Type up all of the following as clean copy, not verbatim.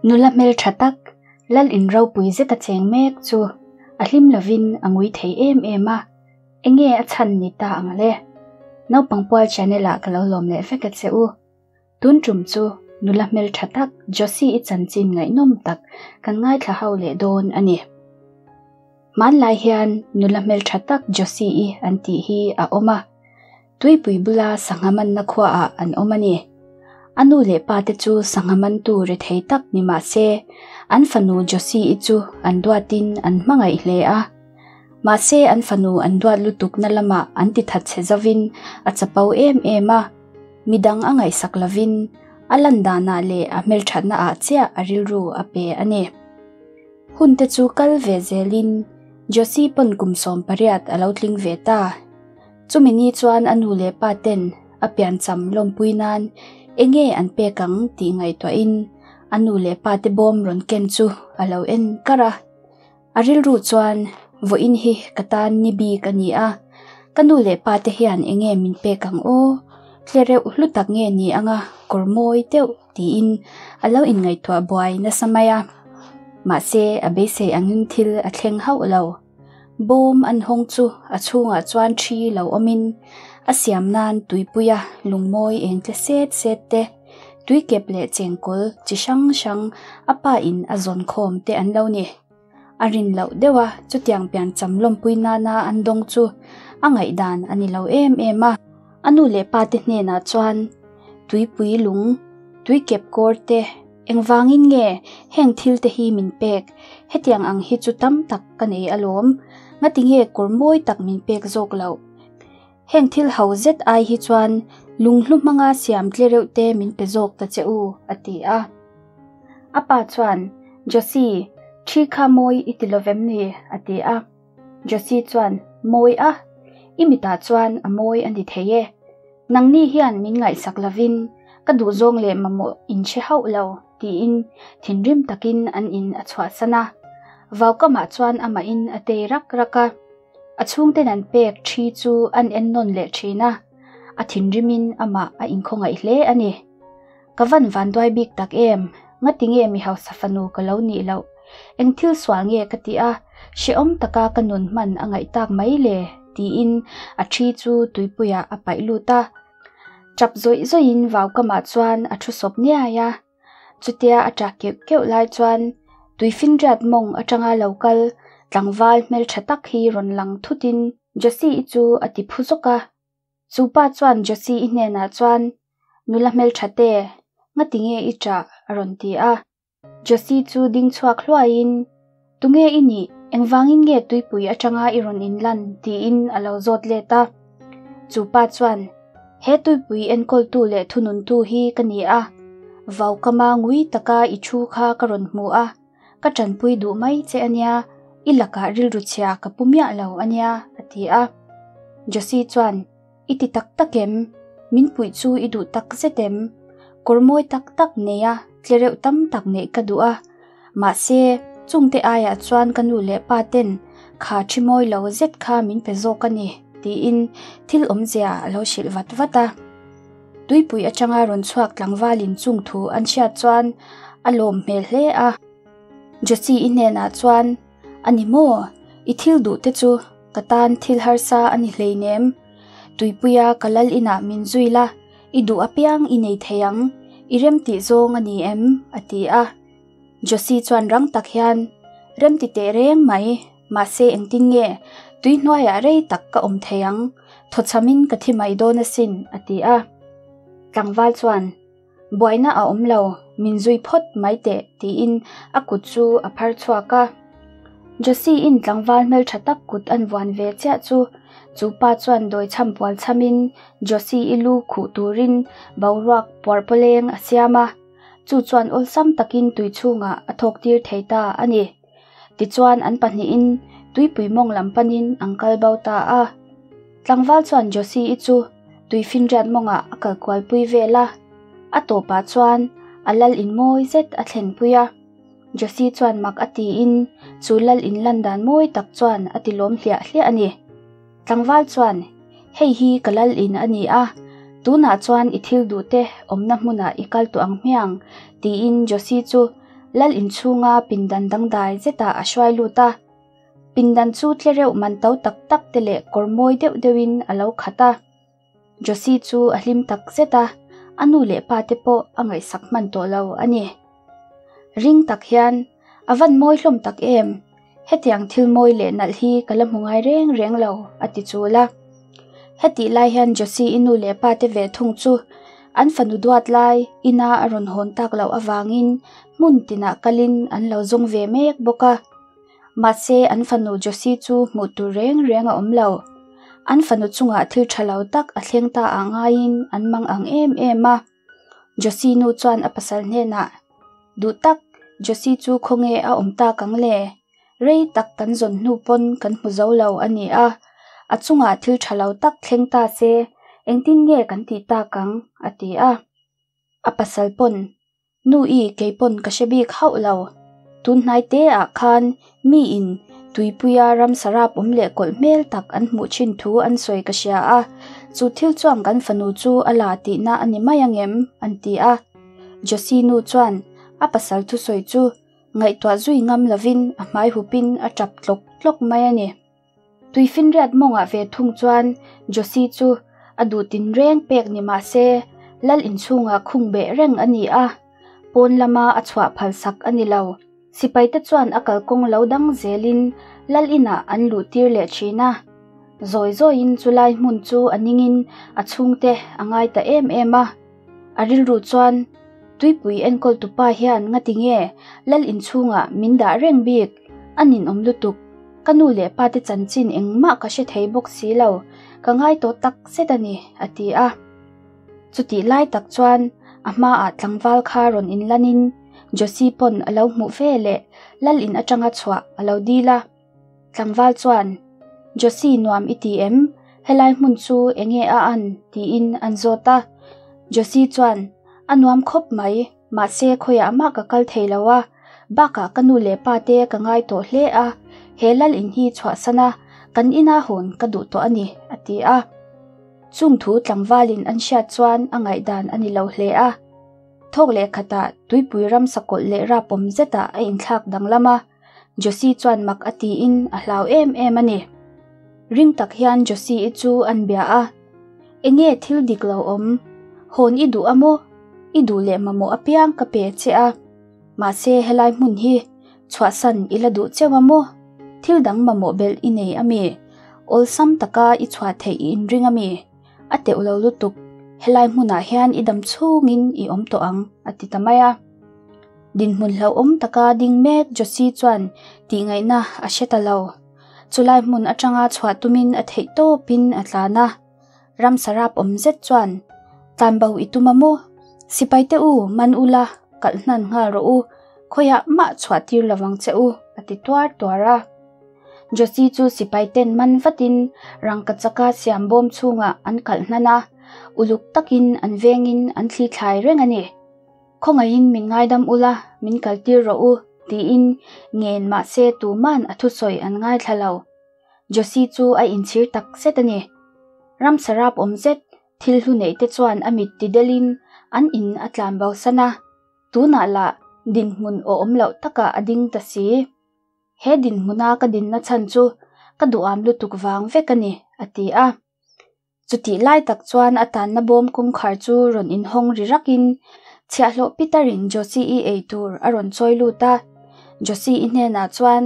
Nula hmeltha tak, Lal in ropui zeta cheng mek chu a hlim lovin a ngui thei em em a, enge a chhan ni ta ang le? Naupang pual channel ah ka lo lawm leh vek a che u. Tun tum chu nula hmeltha tak Josie i chanchin ngaihnawm tak kan ngaithla ho leh dawn a ni. Hmanlai hian nula hmeltha tak Josie i an tih hi a awm a. Tuipui bula sangha manna khuaah an awm a ni. A nu leh pa te chu sangha mantu rethei tak ni mah se, an fanu Josie-i chu an duatin an hmangaih hle a. Mahse an fanu an duat lutukna lamah an ti that chhe zovin a chapo em em a. Midang a ngaihsak lovin a lan danah leh a hmelthatna ah chiah a rilru a pe a ni. Hun te chu kal ve zelin Josie pawn kum 18 a lo tling ve ta. Chumi ni chuan a nu leh pa ten a piancham lawmpui nan enge an pek ang tih ngaihtuahin a nu leh pa te bawm rawn ken chu a lo en kar a. A rilru chuan vawiin hi ka tan ni bik a ni a, ka nu leh pa te hian enge min pek ang aw, tle reuh hlu tak nge ni anga kawr mawi deuh tiin a lo inngaihtuah buai nasa mai a. Mahse a beisei angin thil a thleng hauh lo. Bawm an hawng chu a chhungah chuan thi lo awmin a siam nan tuipuia lungmawi eng tle set set te, tuikep leh chengkawl chi hrang hrang a pa in a zawn khawm te an lo ni. A rin loh deuh a chutiang pian cham lawmpui nana an dawng chu a ngaihdan a ni lo em em a. A nu leh pa te hnenah chuan tuipui lung, tuikep kawr te, Engvangin nge heng thil te hi min pek? Hetiang ang hi chu tam tak ka nei alawm. Ngati nge kawr mawi tak min pek zawk loh? Heng thil ho zet ai hi chuan lunghlu hmanga siam tle reuh te min pe zawk ta che u, a ti a. A pa chuan, Josie, thi kha mawi i ti lovem ni? a ti a. Josie chuan, Mawi a? I mitah chuan a mawi a ni thei e. Nangni hian min ngaihsak lovin ka duhzawng leh mamawh in hre hauh lo, tiin thinrim takin an in a chhuahsan a. Vaukamah chuan amahin a tei rak rak a, a chhungten an pek thi chu an en nawn leh thin a, a thinrimin amah a inkhawngaih hle a ni. Ka van vanduai bik tak em, ngatinge mi hausa fanu ka lo nih loh? Eng thil sual nge ka tih a, hrehawm taka ka nun hman a ngaih tak mai le? tiin a thi chu tuipuiah a paih lut a. Tap zawih zawihin vaukamah chuan a thu sawp niai a. Chutia a tah keuh keuh lai chuan tuifinriat mawng atanga lo kal tlangval hmeltha tak hi rawn lang thutin Josie-i chu a ti phu zawk a. Chu pa chuan Josie-i hnenah chuan, Nula hmeltha te, ngati nge i ṭah? a rawn ti a. Josie chu ding chhuak hluaiin, Tunge i nih? Engvangin nge tuipui aṭanga i rawn inlan? tiin a lo zawt let a. Chu pa chuan, He tuipui enkawltu leh thununtu hi ka ni a, vaukama ngui taka i thu kha ka rawn hmu a, ka ṭanpui duh mai che a nia, i lakah rilru chhia ka pu miah lo a nia, a ti a. Josie chuan, I ti tak tak em? Min puih chu i duh tak zet em? Kawr mawi tak tak nei a, tle reuh tam tak neih ka duh a. Mahse, chungte aiah chuan ka nu leh pa ten kha thi mawi lo zet kha min pe zawk a ni, tiin thil awmzia a lo hrilh vat vat a. Tuipui atanga rawn chhuak tlangvalin chung thu an hriat chuan a lawm hmel hle a. Josie-i hnenah chuan, A ni maw? I thil duh te chu ka tan thil harsa a ni hleinem. Tuipuia ka lal inah min zui la, i duh apiang i nei thei ang. I remtih zawng a ni em? a ti a. Josie chuan rang tak hian, Remti teh reng mai, mahse engtin nge tui hnuaiah rei tak ka awm thei ang, thawchhamin ka thi mai dawn asin, a ti a. Tlangval chuan, Buaina a awm lo, min zui phawt mai teh, tiin a kut chu a phar chhuak a. Josie-in tlangval hmeltha tak kut an vuan ve chiah chu, chu pa chuan dawi chham pual chhamin Josie-i lu khuh turin boruak puarpawleng a siam a. Chu chuan awlsam takin tui chhungah a thawk tir thei ta a ni. Tichuan an pahnihin tuipui mawng lam panin an kal bo ta a. Tlangval chuan Josie-i chu tuifinriat mawngah a kal kualpui vel a. A tawpah chuan a lal in mawi zet a thlenpui a. Josie chuan mak a tiin chu lal in lan dan mawi tak chuan a ti lawm hliah hliah a ni. Tlangval chuan, Hei hi ka lal in a ni a, tunah chuan i thil duh te awmna hmunah i kal tawh ang hmiang, tiin Josie chu Lal inchhunga pindan dangdai zetah a hruai lut a. Pindan chu tlereuh man to tak tak te leh kawr mawi deuh deuhin a lo khat a. Josie chu a hlim tak zet a, a nu leh pa te pawh a ngaihsak hman tawh lo a ni. Ring tak hian, A van mawi hlawm tak em! Hetiang thil mawi leh nalh hi ka la hmu ngai reng reng lo, a ti chul a. Hetih lai hian Josie-i nu leh pa te ve thung chu an fanu duat lai ina a rawn hawn tak loh avangin hmun tinah kalin an lo zawng ve mek bawk a. Mahse an fanu Josie chu hmuh tur reng reng a awm lo. An fanu chungah thil tha lo tak a thleng ta ah ngaiin an mang ang em em a. Josie nu chuan a pasal hnenah, Duh tak, Josie chu khawnge a awm tak ang le? Rei tak kan zawn hnu pawn kan hmu zo lo a ni a, a chungah thil tha lo tak thleng ta se engtin nge kan tih tak ang? a ti a. A pasal pawn, Nu i kei pawn ka hre bik hauh lo. Tun hnai te ah khan mi in tuipuia ramsa rap awm leh kawlh hmel tak an hmuh thin thu an sawi ka hria a, chu thil chuan kan fanu chu a la tihna a ni mai angem? an ti a. Josie nu chuan a pasal thusawi chu ngaihtuah zui ngam lovin a hmai hupin a tap tlawk tlawk mai a ni. Tuifinriat mawngah ve thung chuan Josie chu a duh tinreng pek ni mah se lal inchhungah khung beh reng a ni a, pawn lama a chhuah phalsak a ni lo. Sipaite chuan a kalkawng lo dang zelin lal inah an luh tir leh thin a. Zawi zawiin chulai hmun chu a ningin a chhungte a ngai ta em em a. A rilru chuan, Tuipui enkawltupa hian ngati nge lal inchhungah min dah reng bik, a ninawm lutuk. Ka nu leh pa te chanchin engmah ka hre thei bawk si lo, ka ngai tawh tak zet a ni, a ti a. Chutih lai tak chuan a hmaah tlangval kha rawn inlanin Josie pawn a lo hmuh ve leh lal in atanga chhuah a lo dil a. Tlangval chuan, Josie nuam i ti em? Helai hmun chu enge a an? tiin an zawt a. Josie chuan, A nuam khawp mai. Mahse khawiah mah ka kal thei lo a, bakah ka nu leh pa te ka ngai tawh hle a, he lal in hi chhuahsan a, kan ina hawn ka duh tawh a ni, a ti a. Chung thu tlangvalin an hriat chuan a ngaihdan a ni lo hle a. Thawk leh khatah tuipui ram sakawlh leh rapawm zetah a inthlak danglam a, Josie chuan mak a tiin a hlau em em a ni. Ring tak hian Josie-i chu an bia a. Enge thil dik lo awm? Hawn i duh a maw? I duh leh mamawh apiang ka pe che a. Mahse helai hmun hi chhuahsan i la duh cheu a maw? Thil dang mamawh belh i nei a mi? Awlsam taka i chhuah theih i inring a mi? A teuh lo lutuk, helai hmunah hian i dam chhungin i awm tawh ang, a ti ta mai a. Dinhmun hlauhawm taka ding mek Josie chuan tihngaihna a hre ta lo. Chulai hmun atanga chhuah tumin a theih tawpin a tlan a. Ramsa rap awm zet chuan, Tlanbo i tum a maw? Sipai te u, man ula, kalh hnan nghal rawh u, khawiah mah chhuah tir lovang che u, a ti tuar tuar a. Josie chu sipai ten man vatin rangkachaka siam bawm chhungah an kalh hnan a, uluk takin an vengin an thli thlai reng a ni. Khawngaihin min ngaidam ula, min kaltir rawh u, tiin ngen mahse tuman a thusawi an ngaithla lo. Josie chu a inchhir tak zet a ni. Ramsa rap awm zet, thil hlu neih te chuan a mit ti delin an in a tlan bosan a, tunah lah dinhmun awhawm loh takah a ding ta si. He dinhmuna ka dinna chhan chu ka duham lutuk vang vek a ni, a ti a. Chutih lai tak chuan a tanna bawm kawngkhar chu rawn inhawng ri rakin chhiahhlawh Peter-in Josie-i ei tur a rawn chawi lut a. Josie-i hnenah chuan,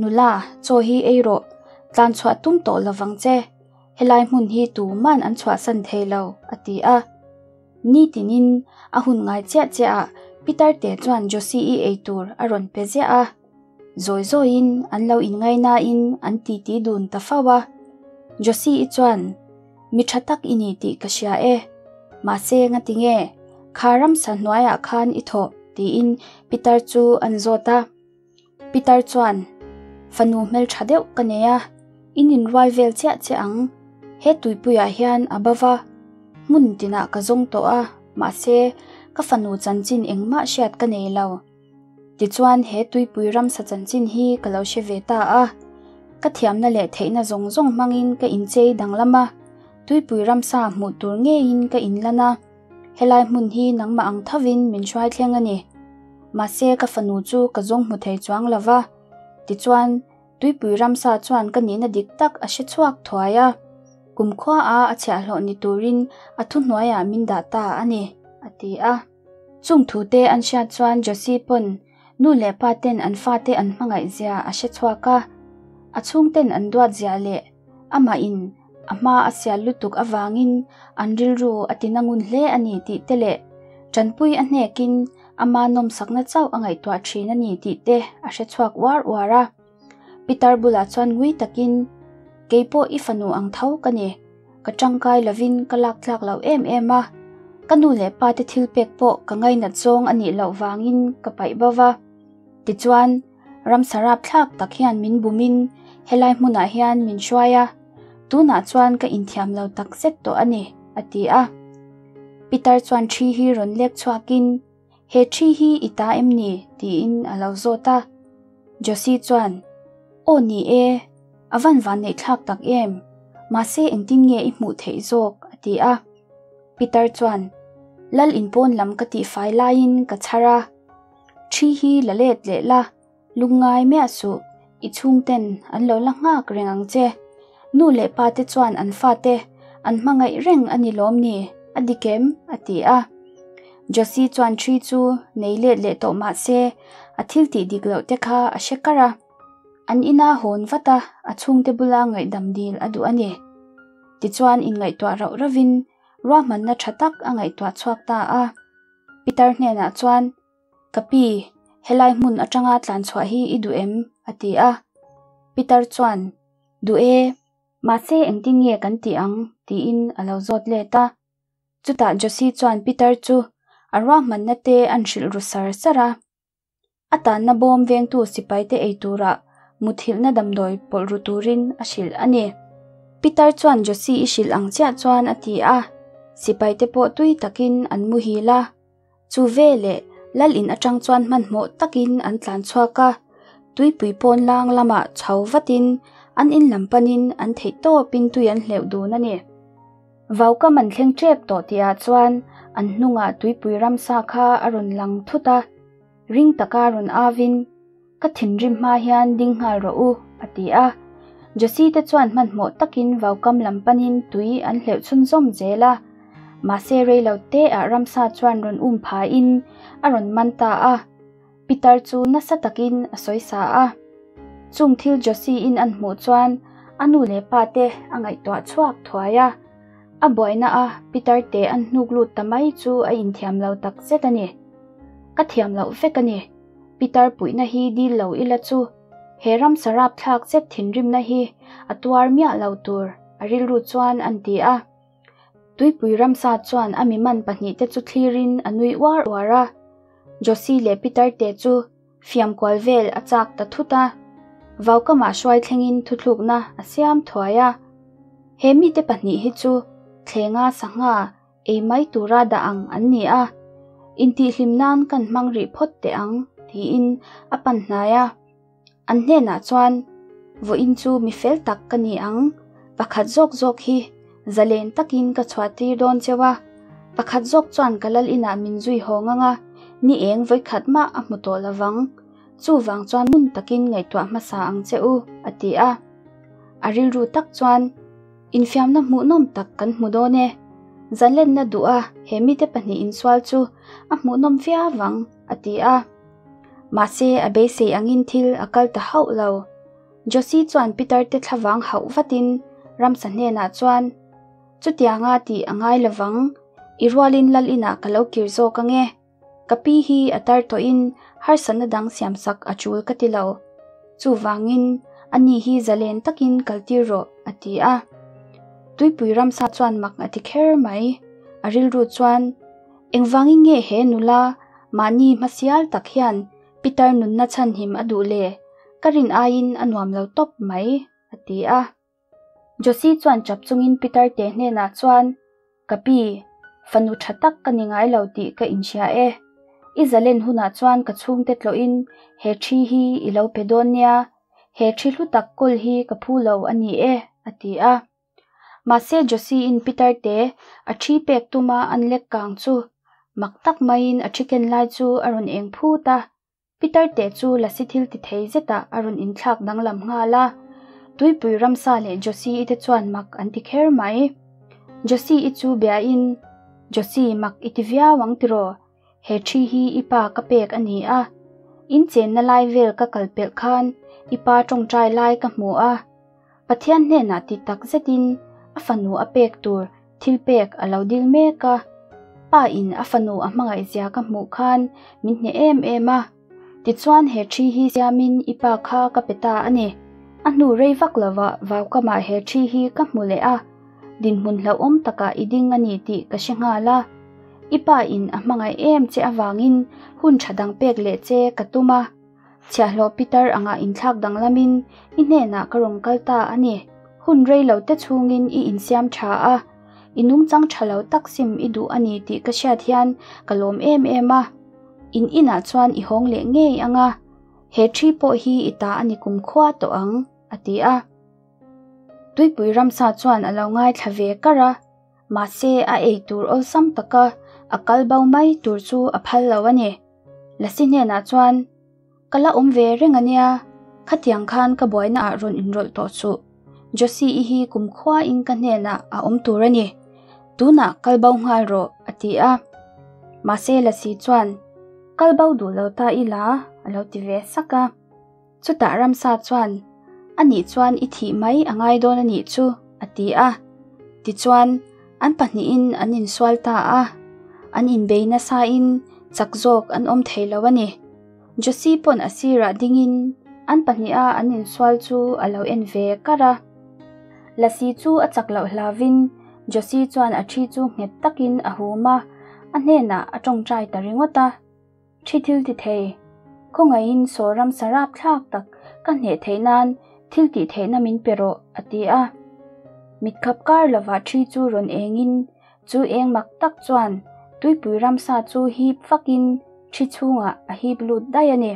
Nula, chaw hi ei rawh, tlan chhuah tum tawh lovang che. Helai hmun hi tuman an chhuahsan thei lo, a ti a. Nitinin a hun ngai chiah chiah ah Peter te chuan Josie-i ei tur a rawn pe ziah a. Zawi zawiin an lo inngainain an titi dun ta fo a. Josie-i chuan, Mi tha tak i ni tih ka hria e. Mahse ngati nge? Kha ramsa hnuaiah khan i thawh tiin Peter chu an zawt a. Peter chuan, Fanu hmeltha deuh ka nei a, in inrual vel chiah chiah ang. He tuipuiah hian a bo va, hmun tinah ka zawng tawh a, mahse ka fanu chanchin engmah hriat ka nei lo. Tichuan he tuipui ramsa chanchin hi ka lo hre ve ta a, ka thiamna leh theihna zawng zawng hmangin ka inchei danglam a, tuipui ramsa hmuh tur ngeiin ka inlan a, helai hmun hi nangmah ang thovin min hruai thleng a ni. Mahse ka fanu chu ka zawng hmu thei chuang lo va. Tichuan, tuipui ramsa chuan ka nihna dik tak a hre chhuak thuai a. Kumkhua a a chhiahhlawh ni turin a thuhnuaiah min dah ta a ni, a ti a. Chung thute an hriat chuan Josie pawn nu leh pa ten an fate an hmangaih zia a hre chhuak a. A chhungten an duat zia leh amah in a hma a sial lutuk avangin an rilru a tina ngun hle a ni tih te leh tanpui a hnekin ama nawmsakna chauh a ngaihtuah thin a ni tih te a hre chhuak uar uar a. Pitar bulah chuan ngui takin, Keipawh i fanu ang tho ka ni. Ka tangkai lovin ka lak tlak lo em em a. Ka nu leh pa te thil pek pawh ka ngainat zawng a nih loh vangin ka paih bo va. Tichuan, ramsa rapthlak tak hian min bumin helai hmunah hian min hruai a, tunah chuan ka inthiam lo tak zet tawh a ni, a ti a. Pitar chuan ṭhi hi rawn lek chhuakin, He ṭhi hi i ta em ni? tiin a lo zawt a. Josie chuan, Aw ni e, a van vanneih thlak tak em, mahse engtin nge i hmuh theih zawk? a ti a. Pitar chuan, Lal inpawn lam ka tihfai laiin ka chhar a. Ṭhi hi la let leh la, lungngai miah suh, i chhungten an lo la nghak reng ang che. Nu leh pa te chuan an fate an hmangaih reng a ni lawm ni, a dik em? a ti a. Josie chuan ṭhi chu nei let leh tawh mah se, a thil tih dik loh te kha a hre kar a. An ina hawn vat a, a chhungte bula ngaihdam dil a duh a ni. Tichuan inngaihtuah rauh rauhin ruahmanna ṭha tak a ngaihtuah chhuak ta a. Pitar hnenah chuan, Ka pi, helai hmun atanga tlan chhuah hi i duh em? a ti a. Pitar chuan, Duh e, mahse engtin nge kan tih ang? tiin a lo zawt let a. Chutah Josie chuan Pitar chu a ruahmanna te an hrilh ru sar sar a. A tanna bawm vengtu sipaite ei tura muthilhna damdawi pawlh ru turin a hrilh a ni. Pitar chuan Josie i hrilh ang chiah chuan a ti a, sipaite pawh tui takin an muhil a. Chu veleh lal in atang chuan hmanhmawh takin an tlan chhuak a, tuipui pawn lang lamah chho vatin an in lam panin an theih tawpin tui an hleuh dun a ni. Vaukam an thleng tep tawh tihah chuan an hnungah tuipui ramsa kha a rawn lang thut a, ring taka rawn avin, Ka thinrim hma hian ding nghal rawh u, a ti a. Josie te chuan hmanhmawh takin vaukam lam panin tui an hleuh chhunzawm zel a. Mahse reilo te ah ramsa chuan rawn um phain a rawn man ta a. Pitar chu nasa takin a sawi sa a. Chung thil Josie in an hmuh chuan a nu leh pa te a ngaihtuah chhuak thuai a. A buaina a pitar te an hnuk lut ta mai chu a inthiam lo takzet a ni. Ka thiam loh vek a ni. Pitar puihna hi dil lo ila chu he ramsa rapthlak zet thinrimna hi a tuar miah lo tur a rilru chuan an ti a. Tuipui ramsa chuan a mi man pahnihte chu thlirin a nui uar uar a. Josie leh Pitar te chu fiam kual vel a chak ta thut a. Vaukamah hruai thlengin thuthlukna a siam thuai a. He mite pahnih hi chu thlenga sangha ei mai tura dah ang an ni a, intihhlim nan kan hmang rih phawt teh ang tiin a pan hnai a. An hnenah chuan, Vawiin chu mi fel tak ka ni ang, pakhat zawk zawk hi zalen takin ka chhuah tir dawn cheu a, pakhat zawk chuan ka lal inah min zui haw ngang a, ni eng vawikhat mah a hmu tawh lovang, chuvang chuan ngun takin ngaihtuah hmasa ang che u, a ti a. A rilru tak chuan, Infiamna hmuhnawm tak kan hmu dawn e. Zalenna duh a he mite pahnih insual chu a hmuhnawm viau ang, a ti a. Mahse, a beisei angin thil a kal ta hauh lo. Josie chuan Peter te thlavang hauh vatin ramsa hnenah chuan, Chutianga tih a ngai lovang, i rualin lal inah ka lo kir zawk ang e. Ka pi hi a tar tawhin harsatna dang siamsak a tul ka ti lo. Chuvangin, ani hi zalen takin kaltir rawh, a ti a. Tuipui ramsa chuan mak a ti kher mai. A rilru chuan, Engvangin nge he nula mahni hmasial tak hian pitar nunna chhanhim a duh le? Ka rin aiin a nuam lo tawp mai, a ti a. Josie chuan chap chungin pitar te hnenah chuan, Ka pi, fanu tha tak ka ni ngai lo tih ka inhria e. I zalen hunah chuan ka chhungte tlawhin he thi hi i lo pe dawn nia, he thi hlu tak kawl hi ka phu lo a ni e, a ti a. Mahse Josie-in pitar te a thi pek tuma an lek kang chu. Mak tak maiin a thi ken lai chu a rawn eng phut a, Pitar te chu lasi thil ti thei zetah a rawn inthlak danglam nghal a. Tuipui ramsa leh Josie-i te chuan mak an ti kher mai. Josie-i chu biain, Josie, mak i ti viau ang tiraw? He thi hi i pa ka pek a ni a. In chenna lai vel ka kal pelh khan i pa tawngtai lai ka hmu a. Pathian hnenah ti tak zetin a fanu a pek tur thil pek a lo dil mek a. Pa in a fanu a hmangaih zia ka hmuh khan min hneh em em a. Tichuan he thi hi siamin i pa kha ka pe ta a ni. A hnu rei vak lovah vaukamah he thi hi ka hmu leh a. Dinhmun hlauhawm takah i ding a ni tih ka hre nghal a. I pa in a hmangaih em che avangin hun tha dang pek leh che ka tum a. Chhiahhlawh pitar anga inthlak danglamin i hnenah ka rawn kal ta a ni. Hun rei lo te chhungin i insiam tha a, i nungchang tha lo tak sim i duh a ni tih ka hriat hian ka lawm em em a. In inah chuan i hawng leh ngei ang a, he thi pawh hi i ta a ni kumkhua tawh ang, a ti a. Tuipui ramsa chuan a lo ngaithla ve kar a. Mahse a ei tur awlsam taka a kal bo mai tur chu a phal lo a ni. Lasi hnenah chuan, Ka la awm ve reng a nia, khatiang khan ka buaina ah rawn inrawlh tawh suh. Josie-i hi kumkhuain ka hnenah a awm tur a ni. Tunah kal bo nghal rawh, a ti a. Mahse Lasi chuan, Kal bo duh lo ta ila, a lo ti ve sak a. Chutah ramsa chuan, A nih chuan i thih mai a ngai dawn a nih chu, a ti a. Tichuan, an pahnihin an insual ta a. An inbei nasain chak zawk an awm thei lo a ni. Josie pawn a sirah dingin an pahniha an insual chu a lo en ve kar a. Lasi chu a chak loh hlauvin Josie chuan a thi chu nghet takin a hum a, a hnenah a tawngtai ta ringawt a. Thi thil ti thei, khawngaihin saw ramsa rapthlak tak ka hneh theih nan thil tih theihna min pe rawh, a ti a. Mitkhap kar lovah thi chu rawn engin chu eng mak tak chuan tuipui ramsa chu hip vakin thi chhungah a hip lut daih a ni.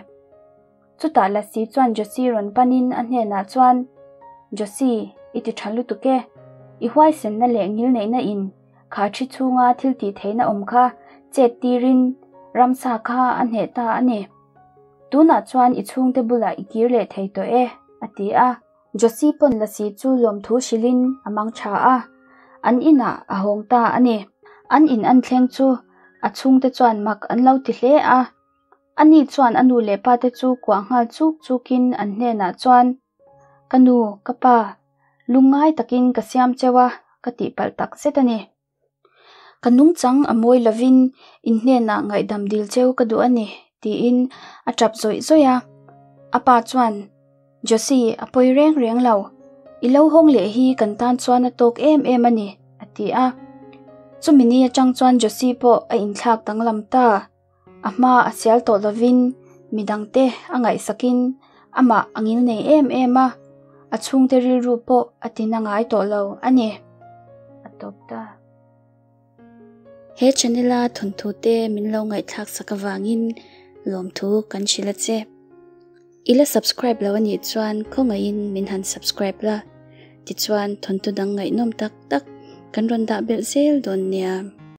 Chutah Lasi chuan Josie rawn panin a hnenah chuan, Josie, i ti tha lutuk e. I huaisenna leh ngilneihna in kha thi chhunga thil tih theihna awm kha chet tirin ramsa kha a hneh ta a ni. Tunah chuan i chhungte bulah i kir leh thei tawh e, a ti a. Josie pawn Lasi chu lawmthu hrilhin a mang tha a, an inah a hawng ta a ni. An in an thleng chu a chhungte chuan mak an lo ti hle a. Ani chuan a nu leh pate chu kuah nghal chuk chukin an hnenah chuan, Ka nu, ka pa, lungngai takin ka siam cheu a, ka tihpalh tak zet a ni. Ka nungchang a mawi lovin in hnenah ngaihdam dil cheu ka duh a ni, tiin a tap zawih zawih a. A pa chuan, Josie, a pawi reng reng lo. I lo hawng leh hi kan tan chuan a tawk em em a ni, a ti a. Chumi ni atang chuan Josie pawh a inthlak danglam ta. A hma a sial tawh lovin midangte a ngaihsakin amah a ngilnei em em a, a chhungte rilru pawh a tina ngai tawh lo a ni. A tawp ta. He channel a thawnthu te min lo ngaihthlak sak avangin lawmthu kan hrilh a che. I la subscribe lo anih chuan khawngaihin min han subscribe la, tichuan thawnthu dang ngaihnawm tak tak kan rawn dah belh zel dawn nia.